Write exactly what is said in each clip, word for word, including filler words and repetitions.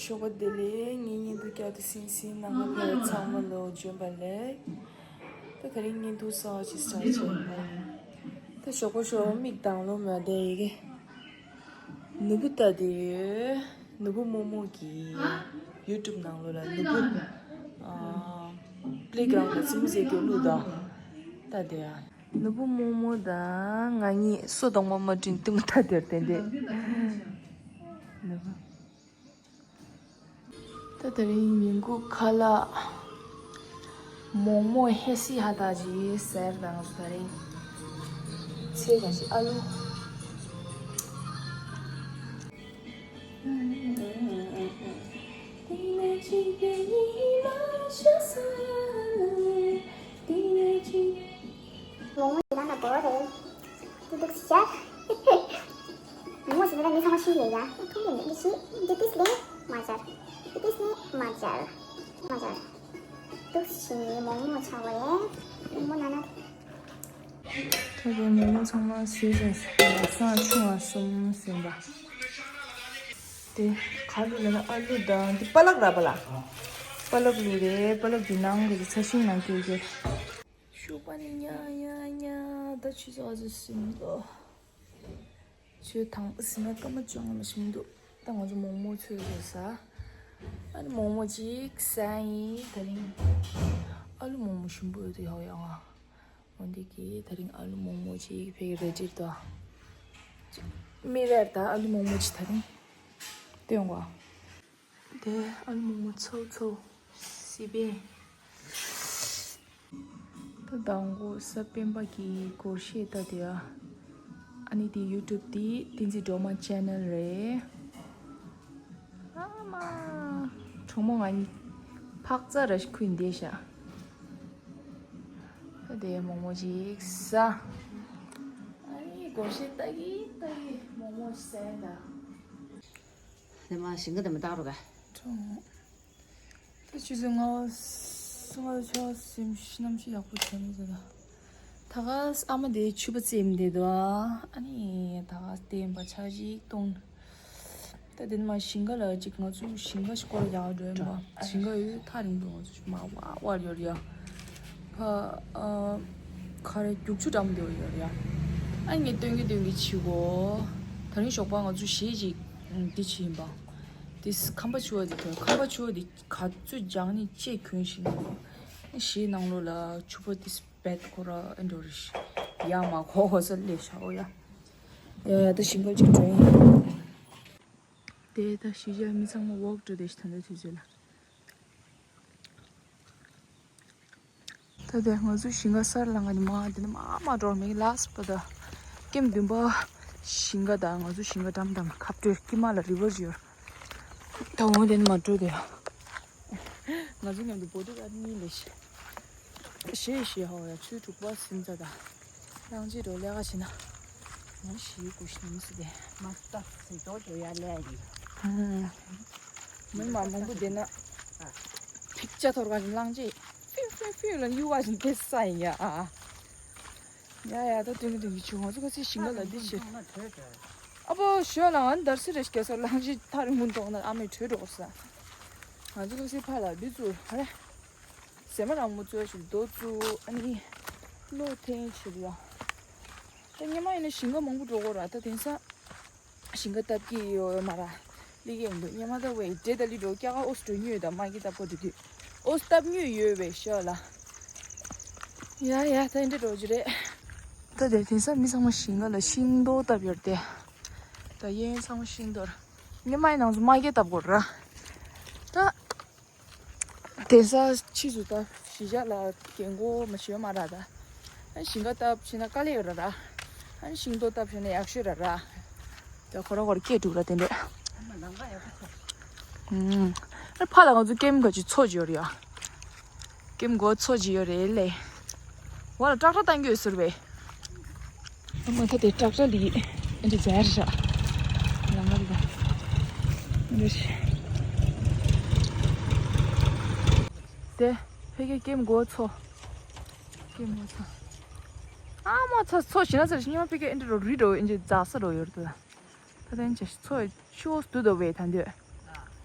ཞོགས་པ་བདེ་ལེགས། ངའི་བརྙན་ཐུང་བསྐྱར་དུ་གསན་གཟིགས་གནང་མཁན་ཚང་མ་ལ་བྱོན་པ་ལེགས། ད་དེ་རིང་བརྙན་ཐུང་གསར་པ་ཅིག་སྟརཊ་བྱས་ཡིན་པ། ད་ཞོགས་པ་ཞོགས་མིག་གདངས་ལོ་མ་བསྡད་ཡི་གེ། ནོར་བུ་ལྟ་དེ་ཡོད། ནོར་བུ་རྨོ་མོ་གི་ཡུ་ཊུབ་ནང་ལོགས་ལ་ནོར་བུ་ཨ་པི་ལེ་གྷི་རའུན་ཌི་ལ་རྩེད་མོ་རྩེ་རྒྱུ་བླུགས་དང་། ལྟ་དེ་ཡ། ནོར་བུ་རྨོ་མོ་དང་ང་གཉིས་སོ་གདོང་མ་མ་བྲིན་ཏུང་ཐ་དེར་བསྟན་ཏེ། ནོར་བུ། ད་དེ་རིང་ཉིན་གུང་ཁ་ལག་མོག་མོག་ཧེ་སི་ཧ་ད་ཅིག་ཟེར་དང་། དེ་རིང་ཚེ་ག་ཞིག་ཨ་ལུ། ངོ་མ་ཞིག་ན་ན་བོ་རེད། ཏུ་ཏུག་ཤ། ངོ་མ་ཞིག་ན་ན་མི་ཚང་མ་ཤི་ལེ་ཡ། ཁོང་གི་མི་ཤི། འདི་ཏིས་ལེ་མ་ཇར། འདི་ཏིས་ལེ་མ་ཇར། མ་ཇར། ཏུག་ཤི་ནི་མོག་མོག་ཆ་བ་ཡེ། མོག་མོག་ན་ན། ད་དེ་མོག་མོག་ཚང་མ་ཟས་ཟ་ཟ་ཆུང་བ་གསུམ་ཟིན་པ། དེ་ག་ལུ་ལ་ན་ཨ་ལུ་དང་དེ་པ་ལག་ར་པ་ལ། པ་ལག་ལུ་རེད། པ་ལག་གི་ནང་གི་ཚ་ཤིང་ནང་སྐྱེས་ཀྱི། ཤུག་པ་ནི་ཉ་ཉ་ཉ། ད་ཆུ་ཚོད་ཨ་ཚོད་ཟིན་འདུག་ཆུ་དང་ཟིན་ན་སྐར་མ་བཅོ་ལྔ་མ་ཞིམ་འདུག་ད་ང་ཚོ་མོག་མོག་ཚོས་ཟ། ཨ་ནི་མོག་མོག་ཅིག་ཟ་ཡིན་དེ་རིང་། ཨ་ལུ་མོག་མོག་ཞིམ་པོ་ཡོད་དུ་ཡག་ཡག་ང་། འོན་ཏེ་གི་དེ་རིང་ཨ་ལུ་མོག་མོག་ཅིག་ཕེ་རེ་ཇིར་དོ། མི་རེར་ད་ཨ་ལུ་མོག་མོག་ཅིག་དེ་རིང་། སྟོན་གོ། དེ་ཨ་ལུ་མོག་མོག་ཚོ་ཚོ་སི་པེ། ད་དང་པོ་ས་སྤེན་པ་གི་སྒོར་གཞས་ལྟ་དེ་ཨ། ཨ་ནི་དེ་ཡུ་ཊུབ་དེ་བསྟན་འཛིན་སྒྲོལ་མ་ཆེ་ནལ་རེད། ཨ་མ། གྲོགས་མོ་ང་གཉིས་ཕག་ཚ་ར་ཞིག་ཁུན་བསྡད་ཤག་ད་དེ་མོག་མོག་ཅིག་ཟ། ཨ་ནི་སྒོར་གཞས་ལྟ་གི་ལྟ་གི་མོག་མོག་ཟས་ད། ནི་མ་ཞིང་ཁ་དེ་མི་བཏང་རོགས་ག་ད་ཆུ་ཚོད་ལྔ་པ་ལྔ་པ་ཆ་སེམས་ཤི་ནམ་ཤི་ཡག་པོ་བྱས་མི་ཚོད་ད། ད་ག་ཨ་མ་དེ་ཕྱུ་པ་རྩེད་མི་བསྡད་འདུག་ཨ་ནི་ད་ག་བསྟན་པ་ཆ་གཅིག་གཏོང་། ད་དེ་ནི་མ་ཞིང་ཁ་ལ་ཅིག་ང་ཚོ་ཞིང་ཁ་ཞིག་སྐོར་རྒྱག་འགྲོ་ཡིན་པ། ཞིང་ཁ་ཡོད་ཐག་རིང་འདུག་ང་ཚོ་མ་བ་བར་ཡོད་ཡ། ཕ་ཨ་ཁ་རེ་རྒྱུག་ཆུ་འགྲམ་དེ་ཡོད་ཡ། ཨ་ངས་སྟོན་གི་སྟོན་གི་བྱེད་གོ་ད་རིང་ཞོགས་པ་ང་ཚོ་གཞས་ཅིག་འདི་བྱེད་ཡིན་པ། དེ་ཁམས་པ་ཆུ་བ་དེ་ཐོན། ཁམས་པ་ཆུ་བ་དེ་ག་ཚོད་ལྗང་ནི་ལྕེ་གྱོན་ཞིང་། གཞས་ནང་ལོགས་ལ་ཕྱུ་པ་དེ་སྦད་ཁོ་ར་ཨེ་འགྲོ་རེ་ཤི། ཡ་མ་ཁོ་ཁོ་ས་ལས་ཤ་འོ་ཡ། ཡ་ཡ་ད་ཞིང་ཁ་ཅིག་འགྲོ་ཡིན། དེ་ད་གཞིས་ཆགས་མི་ཚང་མ་ཝོག་འགྲོ་དེ་ཤི་ད་ལྟ་དུས་ཚོད་ལ། ད་དེ་ང་ཚོ་ཞིང་ཁ་སར་ལངས་ནི་མ་དེ་ནི་མ་མ་འགྲོ་མི་ལ་སི་པ་ད། ཀེམ་བདུན་པ་ཞིང་ཁ་དང་ང་ཚོ་ཞིང་ཁ་འགྲམ་དང་ཁ་བྲལ་ཀི་མ་ལ་རི་བར་ཡོད། ད་འོང་དེ་ནི་མ་འགྲོ་དེ། ང་ཚོ་མཉམ་དུ་བོ་ཏི་ཀ་གཉིས་ལས་ཤི། ཞེས་ཞེས་ཧོ་ཡ་ཆུ་དྲུག་པ་སིམ་ཚ་ད། རང་ཅི་རོ་ལས་ཀ་བྱེད་ན། ང་ཞིག་གུ་ཤི་ནམ་སི་དེ། མ་ཏག་སི་དོ་དོ་ཡ་ལས་ཡིན། མི་མ་མང་པོ་བསྡད་ན། ཕིག་ཅ་ཐོར་ག་ཞིག་ལངས་ཅི། ཕིའུ་ཕིའུ་ཕིའུ་ལ་གཡུག་ག་ཞིག་དེ་ས་ཡིན་ཡ། ཡ་ཡ་ད་དུང་གི་དུང་གི་ཆུ་ང་ཚོ་ག་ཚོད་ཞིང་ཁ་ལ་འདི་བྱེད། ཨ་པོ་ཞོ་ལ་ང་འདར་སི་རེ་སྐྱེ་སོ་ལངས་ཅི་ཐག་རིང་མུན་ཏོག་ན་ཨ་མའི་གྲོས་འགྲོ་ས། ང་ཚོ་ག་ཚོད་ཕ་ལ་འདི་ཚུར་ཧ་རེ། ཟེ་མ་རང་མོ་ཚོས་ཞིག་རྡོ་བཙུགས་ཨ་ནི་གློག་འཐེན་བྱེད་རེད་ཡ། ད་སྔོན་མ་ཡིན་ན་ཞིང་ཁ་མང་པོ་འགྲོ་དགོས་ར། ད་དེང་སང་ཞིང་ཁ་བཏབ་ཀྱི་ཡོད་མ་ར། ལི་ཀ་ཡིན་འདུག་སྔོན་མ་ད་ཝེ་འདྲེ་ད་ལི་འགྲོ་སྐྱ་ཀ་ཨོ་སི་འགྲོ་མྱོས་དང་མ་གི་བཏབ་གོ་དུ་དུས་ཨོ་སི་བཏབ་མྱོས་ཡོད་བས་ཤོ་ལ། ཡ་ཡ་ད་འདྲེ་འགྲོ་རྒྱུ་རེད། ད་དེ་དེང་སང་མི་ཚང་མ་ཞིང་ཁ་ལ་ཤིང་ཏོག་བཏབ་ཡོད་དེ། ད་གཡས་གཡོན་ཚང་མ་ཤིང་ཏོག་སྔོན་མ་ཡིན་ནང་ཚོ་མ་གི་བཏབ་གོ་ར། ད། དེང་སང་ཕྱིས་སུ་ད་གཞིས་ཆགས་ལ་རྒན་གོག་མ་ཞིག་ཡོད་མ་རེད་ད། ཨ་ཞིང་ཁ་བཏབ་ཕྱིན་ན་དཀའ་ལས་ཡོད་ར་ར། ཨ་ཤིང་ཏོག་བཏབ་ཕྱིན་ན་ཡག་ཤོས་ར་ར། ད་ཁོ་ར་ཁོ་ར་སྐད་འགྲོ་ར་དེ་འདྲས། ཨ་ཕ་ལ་ང་ཚོ་ཀེམ་ག་ཅིག་འཚོ་ཅིག་ཡོད་རེད་ཡ། ཀེམ་གོ་འཚོ་ཅིག་ཡོད་རེད་ལེ། བ་ལ་ཀྲག་ཀྲ་བཏང་གི་ཡོད་ཟེར་བས། ཨ་མ་ད་དེ་ཀྲག་ཀྲ་ལི་ཨེ་འདྲ་ཛར་ཤ། ལ་མ་རི་ད། འདི་ཤ། དེ་ཕ་གི་ཀེམ་གོ་ཚོ། ཀེམ་གོ་ཚོ། ཨ་མ་ཚོ་ཚོ་ཞེ་ན་ཚར་ཤི་ཉི་མ་ཕ་གི་ཨེ་འདྲ་རོ་རི་རོ་ཨེ་འདྲ་ཛ་ས་རོ་ཡོད་དོ། ད་དེ་འདྲ་ཚོ་ཆུ་བོ་སྡུད་དོ་བས་ད་འདོད།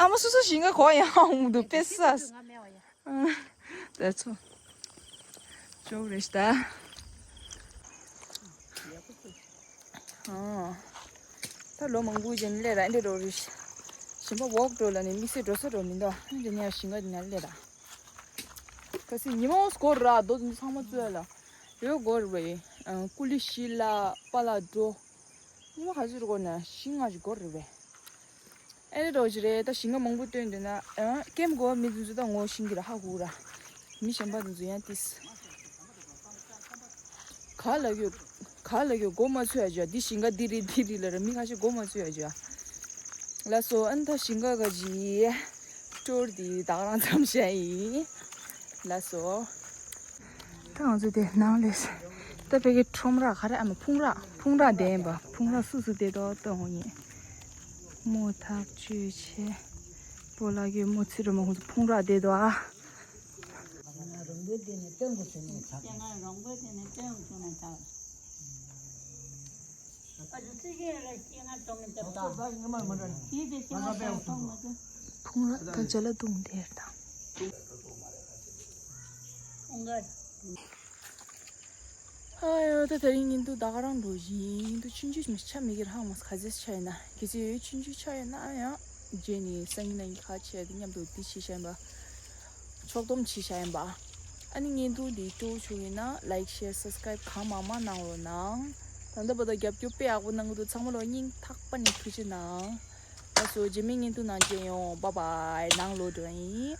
ཨ་མ་སོ་སོ་ཞིང་ཁ་གོ་ཡང་འོང་འདུག་པེ་སཱ། ང་མེད་བ་ཡ། དེ་ཚོ་ཅོག་རེ་ཤི་ད། ཨ། ད་ལོ་མང་པོའི་རྗེས་ནས་སླེབས་ར་ཨེ་འདྲ་འགྲོ་རེད། ཞིང་པ་ཝོག་འགྲོ་ལ་ནི་དམིགས་བསལ་འགྲོ་ས་འགྲོ་མི་འདུག་ཨ་འདྲ་ནས་ཞིང་ཁ་འདི་ན་སླེབས་ར། ཁ་སི་ཉི་མ་འོ་སྐོར་ར་རྡོ་འདི་ཚང་མ་བཙོས་ལ། ཡོད་སྐོར་བས། ཀུ་ལི་ཤི་ལ་པ་ལ་འགྲོ། ཉི་མ་ག་ཚོད་སྐོར་ན་ཤིང་ང་ཞིག་སྐོར་རེད་བས། ཨེ་རེད་འགྲོ་ཞིག་རེད། ད་ཞིང་ཁ་མང་པོ་བཏོན་འདུག་ན་ཨ་ཀེམ་གོ་མི་འདི་ཚོ་ད་ངོ་ཤིང་གི་ར་ཧ་གོ་ར། མི་གཞན་པ་འདི་ཚོ་ཡང་ཏིས། ག་ལ་གི་ག་ལ་གི་མགོ་མ་ཚོས་ཡ་ཇ། འདི་ཞིང་ཁ་འདི་རེད་འདི་རེད་ལ་ར་མི་ཁ་ཤས་མགོ་མ་ཚོས་ཡ་ཇ། ལ་སོ་ཨན་ད་ཞིང་ཁ་ག་ཇི་ཊུར་འདི་ད་ག་རང་མཚམས་བཞག་ཡིན། ལ་སོ། ད་ང་ཚོ་དེ་ནང་ལས་ད་ཕ་གི་ཁྲོམ་ར་ག་རེ་ཨ་མ་ཕུང་ར་ཕུང་ར་ལྡན་པ་ཕུང་ར་སུ་སུ་དེ་ཏོ་ཏོ་ཡིན། མོ་ཐག་གཅོད་བྱས། སྤོ་ལགས་ཀྱིས་མོ་ཚུར་ར་མ་ཁོང་ཚོ་ཕུང་ར་བསྡད་འདུག་ཨ། ཕུང་ར་དང་ཅ་ལག་བརྡུངས་དེར་དང་། ཨ་ཡོ། ད་དེ་རིང་ཉིན་དུ་ད་ག་རང་འགྲོ་བཞིན་དུ་ཆུང་ཆུང་མི་ཆ་མི་གིར་ཧང་མོ་ག་ཚེས་ཆ་ཡིན་ན་གི་ཚེ་ཡོད། ཆུང་ཆུང་ཆ་ཡིན་ན་ཡང་རྗེས་ནས་སང་ཉིན་གནངས་ཉིན་ཁ་ཆེ་དེ་མཉམ་དུ་འདི་བྱེད་བཞིན་པ། ཕྱོགས་བསྡོམས་བྱེད་བཞིན་པ། ཨ་ནི་ཉིན་དུ་འདི་སྤྲོ་བྱུང་ཡིན་ན་ལའིག་ཤེར་སབ་སི་ཀ་རའིབ་གང་མང་མང་གནང་རོགས་གནང་། ད་ལྟ་བར་དུ་རྒྱབ་སྐྱོར་དཔེ་ཡག་པོ་གནང་གི་འདུག་ཚང་མ་ལ་སྙིང་ཐག་པ་ནས་ཐུགས་རྗེ་གནང་། ལགས་སོ། རྗེས་མའི་ཉིན་དུ་ནང་མཇལ་ཡོང་། བཱའི་བཱའི། ནང་ལོག་འགྲོ་ཡིན།